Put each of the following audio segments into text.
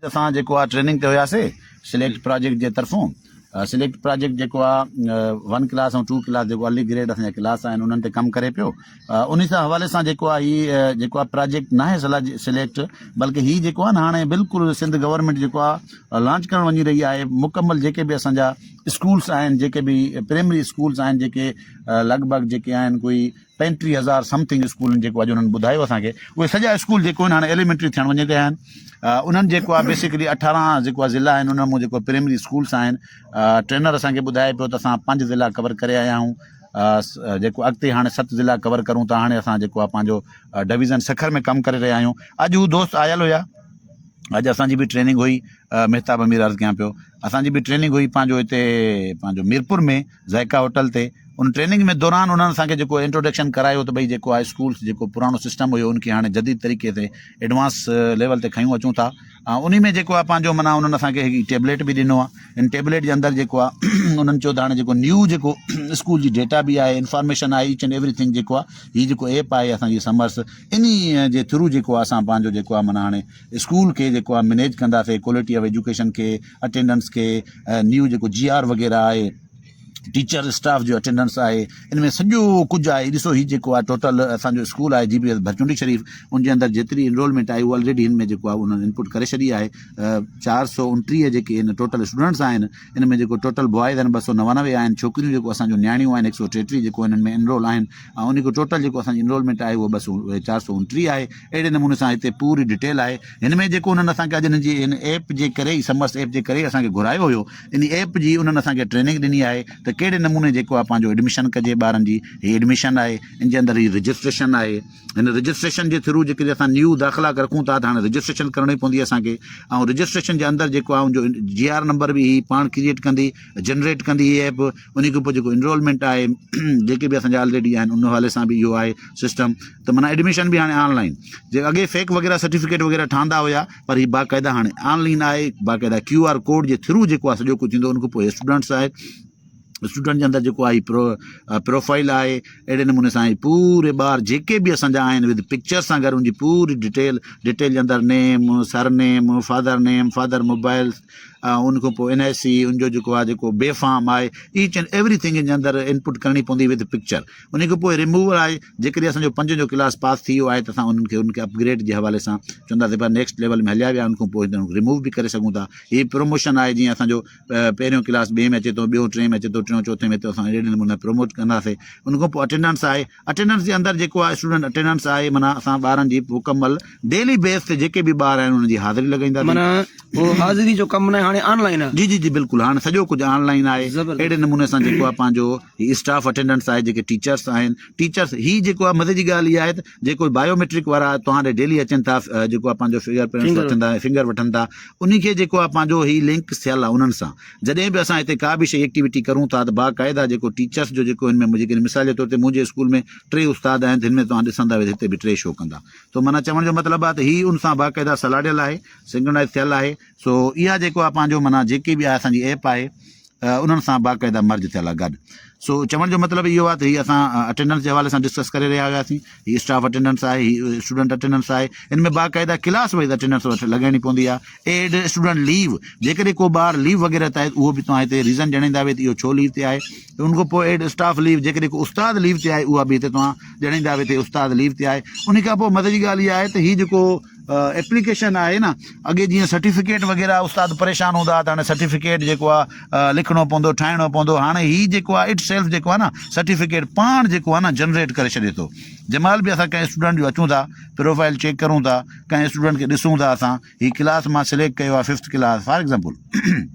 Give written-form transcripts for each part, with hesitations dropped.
اسان جيڪو آ ٽريننگ تي هياسي سليڪٽ پراجيڪٽ جي طرفون سليڪٽ پراجيڪٽ جيڪو آ ون ڪلاس ۽ ٽو ڪلاس جيڪو ارلي گريڊ اسان جا ڪلاس آهن انهن تي ڪم ڪري پيو انهي سان حوالي سان جيڪو آ هي جيڪو آ پراجيڪٽ ناهي سليڪٽ بلڪه هي جيڪو آ نه هاڻي بلڪل سنڌ گورنمينٽ جيڪو آ لانچ ڪرڻ وڃي رهي آهي مڪمل جيڪي به اسان جا اسڪولس آهن جيڪي به پرائمري اسڪولس آهن جيڪي لڳ ڀڳ جيڪي آهن ڪوئي پنجٽيهه هزار سم ٿنگ اسڪولن جيڪو اڄ انهن ٻڌايو اسان کي اهي سڄا اسڪول جيڪو آهن هاڻي ايليمينٽري ٿيڻ وڃي رهيا آهن انهن جيڪو آهي بيسڪلي اٺارهن جيڪو آهي ضلع آهن انهن مان جيڪو پرائمري اسڪولس آهن ٽرينر اسان کي ٻڌائي پيو ته اسان پنج ضلع ڪور ڪري آيا آهيون جيڪو اڳتي هاڻي ست ضلع ڪور ڪرون ٿا هاڻي اسان جيڪو آهي پنهنجو ڊويزن سکر ۾ ڪم ڪري رهيا آهيون اڄ هو دوست آيل هيا اڄ اسان جي به ٽريننگ هئي مهتاب امير عرض ڪيان پيو اسان جي به ٽريننگ هئي پنهنجو هتي پنهنجو ميرپور ۾ ذائقه هوٽل تي ان ٽريننگ ۾ دوران انهن اسان کي جيڪو انٽروڊڪشن ڪرايو ته ڀئي جيڪو آهي اسڪولس جيڪو پراڻو سسٽم هيو ان کي هاڻي جديد طريقي تي ايڊوانس ليول تي کنيون اچون ٿا ۽ انهي ۾ جيڪو آهي پنهنجو معنيٰ انهن اسان کي هڪ ٽيبليٽ به ڏنو آهي ان ٽيبليٽ جي اندر جيڪو آهي انهن چيو ته هاڻي جيڪو نيو جيڪو اسڪول جي ڊيٽا به آهي انفارميشن آهي ايچ اينڊ ايوري ٿنگ جيڪو آهي هي جيڪو ايپ آهي اسان جي سمرس انهي جي ٿرو جيڪو آهي اسان پنهنجو جيڪو آهي معنيٰ هاڻي اسڪول کي جيڪو آهي مينيج ڪنداسي ڪوالٽي آف ايجوڪيشن کي اٽينڊنس کي نيو جيڪو جي آر وغيره آهي ٽيچر اسٽاف جو اٽينڊنس آهي ان ۾ سڄو ڪجهه آهي ڏسو هي جيڪو آهي ٽوٽل اسان جو اسڪول آهي جي پي ايس ڀرچونڊي شريف ان جي اندر جيتري انرولمينٽ آهي اها آلريڊي هن ۾ جيڪو آهي انهن انپوٽ ڪري ڇڏي آهي 429 جيڪي هن ٽوٽل اسٽوڊنٽس آهن ان ۾ جيڪو ٽوٽل بوائز آهن 299 آهن ڇوڪريون جيڪو اسان جو نياڻيون آهن 133 جيڪو هنن ۾ انرول آهن ۽ ان جو ٽوٽل جيڪو اسان جي انرولمينٽ آهي اهو 429 آهي اهڙي نموني سان هتي پوري ڊيٽيل آهي هن ۾ جيڪو انهن اسان کي اڄ هن جي هن ايپ جي ڪري ئي سمرس ايپ جي ڪري ئي اسان کي گهرايو هيو ان ايپ جي انهن اسان کي ٽريننگ ڏني آهي ته ڪهڙي نموني جيڪو آهي پنهنجو ايڊميشن ڪجي ٻارن جي هي ايڊميشن آهي ان جي اندر هي رجسٽريشن آهي هن رجسٽريشن جي ٿرو جيڪڏهن اسان نيو داخلا رکون ٿا ته هاڻي رجسٽريشن ڪرڻي پوندي اسان کي ۽ رجسٽريشن جي اندر جيڪو آهي ان جو جي آر نمبر به هي پاڻ ڪريئيٽ ڪندي جنريٽ ڪندي هي ايپ ان کان پوء جيڪو انرولمينٽ آهي جيڪي به اسان جا آلريڊي آهن ان حوالي سان به اهو آهي سسٽم ته معنيٰ ايڊميشن به هاڻي آن لائن جي اڳي فيڪ وغيره سرٽيفڪيٽ وغيره ٺهندا هيا پر هي باقاعده هاڻي آن لائن آهي باقاعده ڪيو آر ڪوڊ جي ٿرو جيڪو آهي سڄو ڪجهه ٿيندو ان کان پوء اسٽوڊنٽس آهي اسٽوڊنٽ جي اندر جيڪو آهي پرو پروفائل آهي اهڙي نموني سان هي پوري ٻار جيڪي به اسان جا آهن ود پڪچر سان گڏ ان جي پوري ڊيٽيل ڊيٽيل جي اندر name surname father name father mobile ان کان پوء اين آء سي ان جو جيڪو آهي جيڪو بي فارم آهي ايچ اينڊ ايوري ٿنگ ان جي اندر انپوٽ ڪرڻي پوندي ود پڪچر ان کان پوء ريموول آهي جيڪڏهن اسان جو پنجون جو ڪلاس پاس ٿي ويو آهي ته اسان انهن کي ان کي اپگريڊ جي حوالي سان چونداسين پر نيڪسٽ ليول ۾ هليا ويا ان کان پوء ريموو به ڪري سگهون ٿا هي پروموشن آهي جيئن اسان جو پهريون ڪلاس ٻئي ۾ اچي ٿو ٻيو ٽئين ۾ اچي ٿو ٽيون چوٿين ۾ ته اسان اهڙي نموني پروموٽ ڪنداسين ان کان پوء اٽينڊنس آهي اٽينڊنس جي اندر جيڪو آهي اسٽوڊنٽ اٽينڊنس آهي معنيٰ اسان ٻارن جي مڪمل ڊيلي بيس تي جيڪي به ٻار آهن انهن جي حاضري لڳائينداسين. معنيٰ هو حاضري جو ڪم ناهي هاڻي آن لائين آهي. جي جي جي بلڪل هاڻي سڄو ڪجهه آن لائين آهي اهڙي نموني سان جيڪو آهي پنهنجو هي اسٽاف اٽينڊنس آهي جيڪي ٽيچرس آهن ٽيچرس هي جيڪو آهي مزي جي ڳالهه اها آهي ته جيڪو بايو ميٽرڪ وارا توهان ڏي ڊيلي اچن ٿا جيڪو آهي پنهنجو فنگر پرنٽس وٺن ٿا فنگر وٺن ٿا انهي کي جيڪو آهي پنهنجو هي لنڪ ٿيل آهي انهن سان جڏهن به اسان هتي ڪا به شيء ايڪٽيوٽي ڪرون ٿا ته باقاعده جيڪو ٽيچرس جو جيڪو هن ۾ جيڪڏهن مثال جي طور تي منهنجي اسڪول ۾ ٽي استاد آهن ته هن ۾ توهان ڏسندا ويهه هتي به ٽي شو ڪندا ته معنيٰ چوڻ جو مطلب آهي ته هي ان سان باقاعده سلهاڙيل آهي سنڪرونائز ٿيل آهي سو اها جيڪو آهي پنهنجو معنيٰ جيڪي به آهي اسان جي ايپ آهي انهن سان باقاعده مرج ٿيل آهي گڏ سو چوڻ جو مطلب اهو آهي ته هي اسان اٽينڊنس جي حوالي سان ڊسڪس ڪري رهيا هياسين هي اسٽاف اٽينڊنس آهي هي اسٽوڊنٽ اٽينڊنس آهي ان ۾ باقاعده ڪلاس وائز اٽينڊنس وٺ لڳائڻي پوندي آهي ايڊ اسٽوڊنٽ ليو جيڪڏهن ڪو ٻار ليو وغيره تي آهي اهو به توهان هتي ريزن ڄاڻيندا وي ته اهو ڇو ليو تي آهي ان کان پوء ايڊ اسٽاف ليو جيڪڏهن ڪو استاد ليو تي آهي اها به هتي توهان ڄاڻيندا وي ته استاد ليو تي آهي ان کان پوء مزي جي ڳالهه اها آهي ته هي جيڪو ايپليڪيشن آهي نه اڳي جيئن سرٽيفڪيٽ وغيره استاد پريشان هوندا ته هاڻي سرٽيفڪيٽ جيڪو آهي لکڻو پوندو ٺاهڻو پوندو هاڻي هي جيڪو آهي it self جيڪو آهي نه سرٽيفڪيٽ پاڻ جيڪو آهي نه جنريٽ ڪري ڇڏي ٿو جنهن مهل به اسان ڪنهن اسٽوڊنٽ جو اچون ٿا پروفائل چيڪ ڪرون ٿا ڪنهن اسٽوڊنٽ کي ڏسون ٿا اسان هي ڪلاس مان سليڪٽ ڪيو آهي ففٿ ڪلاس فار ايگزامپل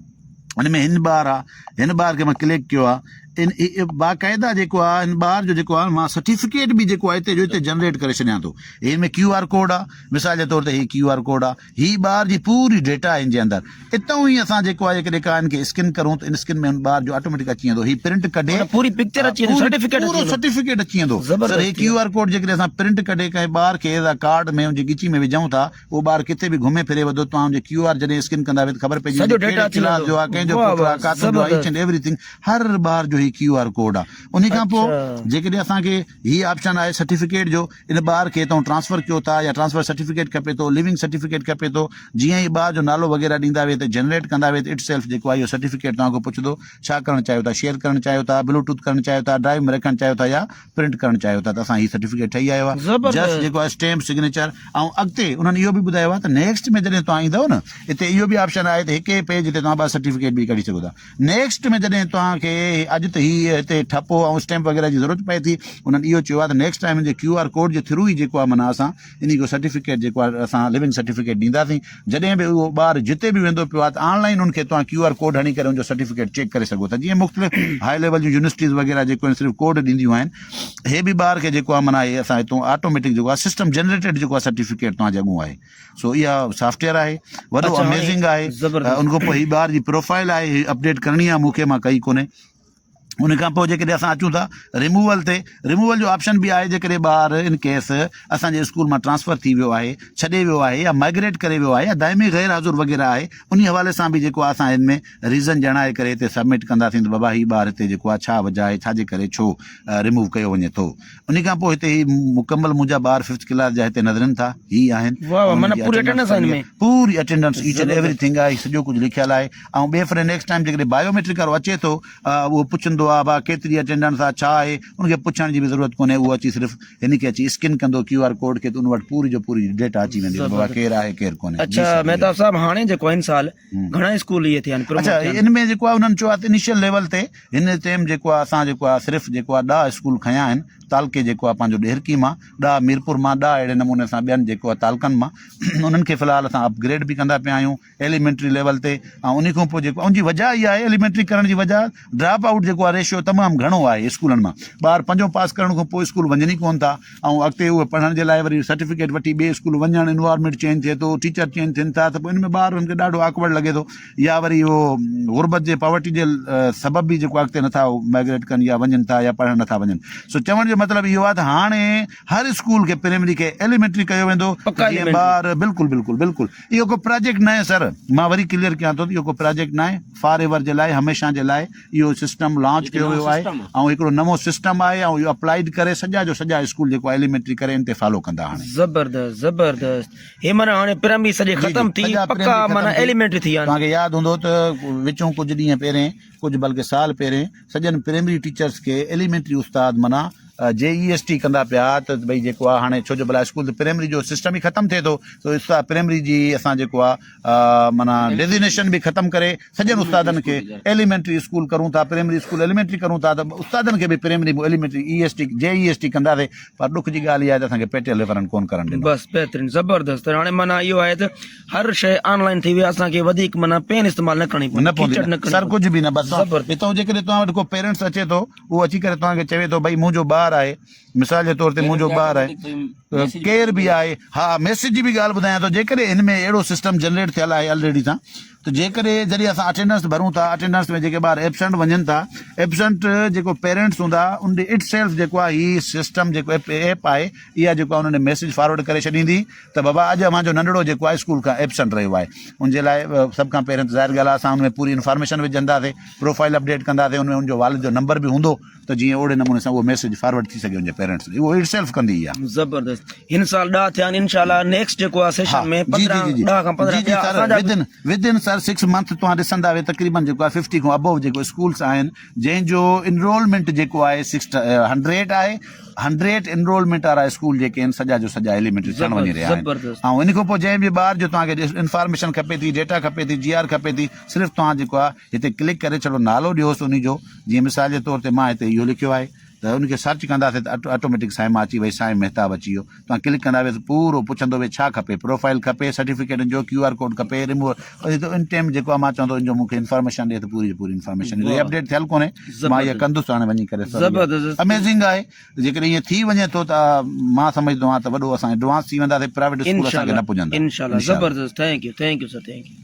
ان ۾ هن ٻار آهي هن ٻار کي مان ڪلڪ ڪيو آهي ان باقاعده جيڪو آهي هن ٻار جو جيڪو آهي مان سرٽيفڪيٽ به جيڪو آهي هتي جو هتي جنريٽ ڪري ڇڏيان ٿو هن ۾ ڪيو آر ڪوڊ آهي مثال جي طور تي هي ڪيو آر ڪوڊ آهي هي ٻار جي پوري ڊيٽا آهي هن جي اندر اتان ئي اسان جيڪو آهي جيڪڏهن ڪا هن کي اسڪين ڪرون ته ان اسڪين ۾ هن ٻار جو آٽوميٽڪ اچي ويندو هي پرنٽ ڪڍي پوري پڪچر اچي ويندي سرٽيفڪيٽ پورو سرٽيفڪيٽ اچي ويندو سر هي ڪيو آر ڪوڊ جيڪڏهن اسان پرنٽ ڪڍي ڪنهن ٻار کي ايز آ ڪارڊ ۾ ان جي ڳچي ۾ وجهون ٿا اهو ٻار ڪٿي به گهمي ڦري وڌو توهان ان جي ڪيو آر جڏهن اسڪين ڪندا ويا ته خبر پئجي ويندي ڪهڙي ڪلاس جو آهي ڪنهن جو پٽ آهي ڪاتن جو آهي ايچ اينڊ ايوري ٿنگ هر ٻار جو هي. هي ڪيو آر ڪوڊ آهي. انهي کان پوء جيڪڏهن اسان کي هي آپشن آهي سرٽيفڪيٽ جو ان ٻار کي تون ٽرانسفر ڪيو ٿا يا ٽرانسفر سرٽيفڪيٽ کپي ٿو ليونگ سرٽيفڪيٽ کپي ٿو جيئن ئي ٻار جو نالو وغيره ڏيندا وي ته جنريٽ ڪندا وي ته it self جيڪو آهي اهو سرٽيفڪيٽ توهان کان پڇندو ڇا ڪرڻ چاهيو ٿا شيئر ڪرڻ چاهيو ٿا بلوٽوٿ ڪرڻ چاهيو ٿا ڊرائيو ۾ رکڻ چاهيو ٿا يا پرنٽ ڪرڻ چاهيو ٿا ته اسان هي سرٽيفڪيٽ ٺهي آيو آهي جسٽ جيڪو آهي اسٽيمپ سگنيچر ۽ اڳتي انهن اهو به ٻڌايو آهي ته نيڪسٽ ۾ جڏهن توهان ايندو نه اتي اهو به آپشن آهي ته هڪ ئي پيج تي توهان ٻه سرٽيفڪيٽ به ڪڍي سگهو ٿا نيڪسٽ ۾ جڏهن توهان کي اڄ ته هي هتي ٺپو ۽ اسٽيمپ وغيره جي ضرورت پئي ٿي انهن اهو چيو آهي ته نيڪسٽ ٽائيم جي ڪيو آر ڪوڊ جي ٿرو ئي جيڪو آهي معنيٰ اسان انهي کي سرٽيفڪيٽ جيڪو آهي اسان لونگ سرٽيفڪيٽ ڏينداسين جڏهن به اهو ٻار جتي به ويندو پيو آهي ته آن لائن ان کي توهان ڪيو آر ڪوڊ هڻي ڪري ان جو سرٽيفڪيٽ چيڪ ڪري سگهو ٿا جيئن مختلف هاء ليول جون يونيورسٽيز وغيره جيڪو آهن صرف ڪوڊ ڏينديون آهن هي به ٻار کي جيڪو آهي معنيٰ هي اسان هتون آٽوميٽڪ جيڪو آهي سسٽم جنريٽيڊ جيڪو آهي سرٽيفڪيٽ توهان جي اڳون آهي سو اها سافٽويئر آهي وڏو اميزنگ آهي ان کان پوء هي ٻار جي پروفائل آهي هي اپڊيٽ ڪرڻي آهي مون کي مان ڪئي ڪونهي ان کان پوء جيڪڏهن اسان اچون ٿا ريموول تي ريموول جو آپشن به آهي جيڪڏهن ٻار ان ڪيس اسان جي اسڪول مان ٽرانسفر ٿي ويو آهي ڇڏي ويو آهي يا مائگريٽ ڪري ويو آهي يا دائمي غير حاضر وغيره آهي انهي حوالي سان به جيڪو آهي اسان هن ۾ ريزن ڄاڻائي ڪري هتي سبمٽ ڪنداسين ته بابا هي ٻار هتي جيڪو آهي ڇا وجه آهي ڇا جي ڪري ڇو ريموو ڪيو وڃي ٿو انهي کان پوء هتي هي مڪمل منهنجا ٻار ففٿ ڪلاس جا هتي نظرن ٿا هي آهن واه واه معنيٰ پوري اٽينڊنس آهي هن ۾ پوري attendance each and every thing آهي سڄو ڪجهه لکيل آهي ۽ ٻئي ڦري نيڪسٽ ٽائيم جيڪڏهن بايو ميٽرڪ وارو اچي ٿو اهو پڇندو آهي ڀا ڪيتري اٽينڊنس آهي ڇا آهي ان کي پڇڻ جي به ضرورت ڪونهي اهو اچي صرف هن کي اچي اسڪين ڪندو ڪيو آر ڪوڊ کي ته ان وٽ پوري جو پوري ڊيٽا اچي ويندي ته بابا ڪير آهي ڪير ڪونهي اڇا مهتاب صاحب هاڻي جيڪو هن سال گهڻا اسڪول اهي ٿيا آهن اڇا ان ۾ جيڪو آهي انهن چيو آهي ته انيشل ليول تي هن ٽيم جيڪو آهي اسان جيڪو آهي صرف جيڪو آهي ڏهه اسڪول کنيا آهن تعلقي جيڪو آهي پنهنجو ڏهرڪي مان ڏهه ميرپور مان ڏهه اهڙي نموني سان ٻين جيڪو آهي تعلقن مان انهن کي في الحال اسان اپگريڊ به ڪندا پيا آهيون ايليمينٽري ليول تي ۽ ان کان پوء جيڪو ان جي وجه اها آهي ايليمينٽري ڪرڻ جي وجه ڊراپ آئوٽ جيڪو آهي ريشيو تمام گهڻو آهي اسڪولن مان ٻار پنجون پاس ڪرڻ کان پوء اسڪول وڃن ئي ڪون ٿا ۽ اڳتي اهي پڙهڻ جي لاء وري سرٽيفڪيٽ وٺي ٻئي اسڪول وڃڻ انوائرمينٽ چينج ٿئي ٿو ٽيچر چينج ٿين ٿا ته پوء ان ۾ ٻار انهن کي ڏاڍو آڪورڊ لڳي ٿو يا وري اهو غربت جي پاورٽي جي سبب به جيڪو اڳتي نٿا مائگريٽ ڪن يا وڃن ٿا يا پڙهڻ نٿا وڃن سو چوڻ جو مطلب اهو آهي ته هاڻي هر اسڪول کي پرائمري کي ايليمينٽري ڪيو ويندو جيئن ٻار بلڪل بلڪل بلڪل اهو ڪو پراجيڪٽ ناهي سر مان وري ڪليئر ڪيان ٿو ته اهو ڪو پراجيڪٽ ناهي فار ايور جي لاء هميشه جي لاء اهو سسٽم لانچ ڪيو ويو آهي ۽ هڪڙو نئون سسٽم آهي ۽ اهو اپلائيڊ ڪري سڄا جو سڄا اسڪول جيڪو ايليمينٽري ڪري ان تي فالو ڪندا هاڻي. زبردست زبردست هي معنيٰ هاڻي پرائمري سڄي ختم ٿي پڪا معنيٰ ايليمينٽري ٿي ويا آهن. توهان کي ياد هوندو ته وچون ڪجهه ڏينهن پهرين ڪجهه بلڪه سال پهرين سڄن پرائمري ٽيچرس کي ايليمينٽري استاد معنيٰ جي اي ايس ٽي ڪندا پيا ته ڀئي جيڪو آهي هاڻي ڇو جو ڀلا اسڪول ته پرائمري جو سسٽم ئي ختم ٿئي ٿو سو استاد پرائمري جي اسان جيڪو آهي معنيٰ ڊيزينيشن به ختم ڪري سڄن استادن کي ايليمينٽري اسڪول ڪرون ٿا پرائمري اسڪول ايليمينٽري ڪرون ٿا ته استادن کي به پرائمري مون ايليمينٽري اي ايس ٽي جي اي ايس ٽي ڪنداسي پر ڏک جي ڳالهه اها آهي ته اسان کي پيٽيل ريفرنڊ ڪون ڪرڻ ڏنو. بس بهترين زبردست هاڻي معنيٰ اهو آهي ته هر شيء آن لائن ٿي وئي آهي اسان کي وڌيڪ معنيٰ پين استعمال نه ڪرڻي پوندي نه پوندي سر ڪجهه به نه بس هتان جيڪڏهن توهان وٽ ڪو پيرنٽس اچي ٿو اهو اچي ڪري توهان کي چوي ٿو ڀئي منهنجو ٻار آهي مثال جي طور تي منهنجو ٻار آهي ڪير به آهي ها ميسج جي به ڳالهه ٻڌايان ٿو جيڪڏهن هن ۾ اهڙو سسٽم جنريٽ ٿيل آهي الريڊي سان ته جيڪڏهن جڏهن اسان اٽينڊنس ڀرون ٿا اٽينڊنس ۾ جيڪي ٻار ايبسنٽ وڃن ٿا ايبسنٽ جيڪو پيرنٽس هوندا ان ڏي it self جيڪو آهي هي سسٽم جيڪو ايپ آهي اها جيڪو آهي انهن ڏي ميسج فارورڊ ڪري ڇڏيندي ته بابا اڄ اوهان جو ننڍڙو جيڪو آهي اسڪول کان ايبسنٽ رهيو آهي ان جي لاء سڀ کان پهرين ته ظاهر ڳالهه آهي اسان ان ۾ پوري انفارميشن وجهنداسي پروفائل اپڊيٽ ڪنداسي ان ۾ ان جو والد جو نمبر به هوندو ته جيئن اوڙي نموني سان اهو ميسيج فارورڊ ٿي سگهي ان جي پيرنٽس ڏي اهو it self ڪندي اها. زبردست هن سال ڏهه ٿيا آهن انشاء الله نيڪسٽ جيڪو آهي سيشن ۾ 15 ڏهه کان 15 ٻيا اسان جا ودن ودن سر 6 منٿ توهان ڏسندا وي تقريبن جيڪو آهي 50 کان ابوو جيڪو اسڪولس آهن جنهن جو انرولمينٽ جيڪو آهي 600 آهي 100 انرولمينٽ وارا اسڪول جيڪي آهن سڄا جو سڄا ايليمينٽري ٿيڻ وڃي رهيا آهن ۽ ان کان پوء جنهن به ٻار جو توهان کي انفارميشن کپي ٿي ڊيٽا کپي ٿي جي آر کپي ٿي صرف توهان جيڪو آهي هتي ڪلڪ ڪري ڇڙو نالو ڏيوس انهي جو جيئن مثال جي طور تي مان هتي اهو لکيو آهي ته ان کي سرچ ڪنداسين ته آٽوميٽڪ سائما اچي وئي سائين مهتاب اچي ويو توهان ڪلڪ ڪندا ويس پورو پڇندو وي ڇا کپي پروفائل کپي سرٽيفڪيٽ جو ڪيو آر ڪوڊ کپي ريموو ان ٽيم جيڪو آهي مان چوان ٿو ان جو مون کي انفارميشن ڏي ته پوري جي پوري انفارميشن ايندي اپڊيٽ ٿيل ڪونهي مان اها ڪندس هاڻي وڃي ڪري اميزنگ آهي جيڪڏهن ائين ٿي وڃي ٿو ته مان سمجهندو آهيان ته وڏو اسان ايڊوانس ٿي وينداسين پرائيويٽ اسڪول اسان کي نه پڄندا انشاءالله زبردست thank you thank you sir thank you.